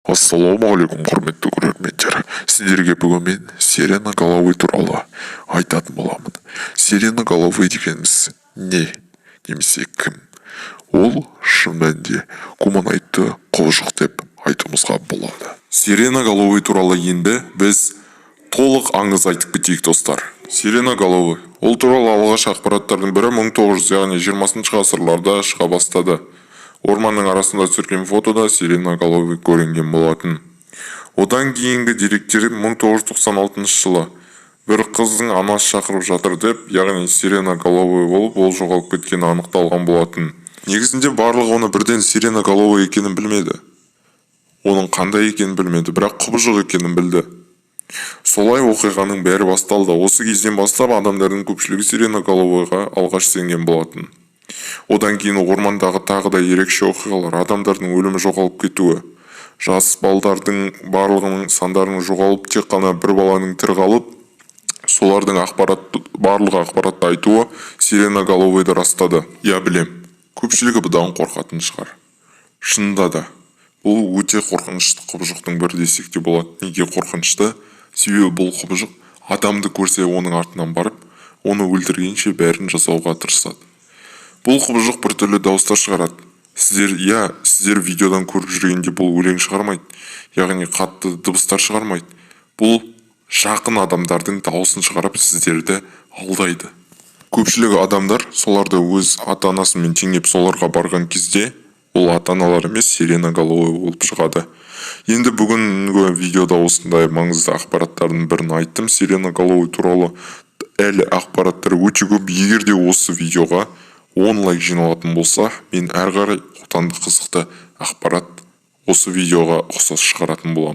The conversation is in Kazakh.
Ассалаумағалейкум, құрметті көрермендер! Сіздерге бүгін мен сиреноголовый туралы айтатын боламын. Сиреноголовый дегеніміз не немесе кім? Ол шын мәнінде гуманоидты құбыжық деп айтуымызға болады. Сиреноголовый туралы енді біз толық аңыз айтып кетейік, достар. Сиреноголовый, ол туралы алғаш ақпараттардың бірі 1900, яғни 20 ғасырларда шыға бастады. Орманның арасында түсірген фотода сиреноголовый көрінген болатын. Одан кейінгі деректер 1996 жылы бір қыздың анасы шақырып жатыр деп, яғни сиреноголовый болып, ол жоғалып кеткені анықталған болатын. Негізінде барлығы оны бірден сиреноголовый екенін білмеді, оның қандай екенін білмеді, бірақ құбыжық екенін білді. Солай оқиғаның бәрі басталды. Осы кезден бастап адамдардың көпшілігі сиреноголовойға алғаш сенген болатын. Одан кейін ормандағы тағы да ерекше оқиғалар: адамдардың өлімі, жоғалып кетуі, жас балдардың барлығының сандарының жоғалып, тек қана бір баланың тірі қалып, солардың ақпарат, барлық ақпаратты айтуы сиреноголовыйды растады. Иә, білем, көпшілігі бұдан қорқатын шығар. Шынында да, бұл өте қорқынышты құбыжықтың бірі десек те болады. Неге қорқынышты? Себебі бұл құбыжық адамды көрсе, оның артынан барып, оны өлтіргенше бәрін жасауға тырысады. Бұл құбыжық біртүрлі дауыстар шығарады. Сіздер, иә, сіздер видеодан көріп жүргенде, бұл өлең шығармайды, яғни қатты дыбыстар шығармайды. Бұл жақын адамдардың дауысын шығарып, сіздерді алдайды. Көпшілік адамдар соларды өз ата-анасымен теңеп, соларға барған кезде ол ата-аналар емес, сиреноголовый болып шығады. Енді бүгінгі видеода осындай маңызды ақпараттардың бірін айттым. Сиреноголовый туралы әлі ақпараттар өте көп. Егер де осы видеоға 10 лайк жиналатын болса, мен әрі қарай одан да қызықты ақпарат, осы видеоға ұқсас шығаратын боламын.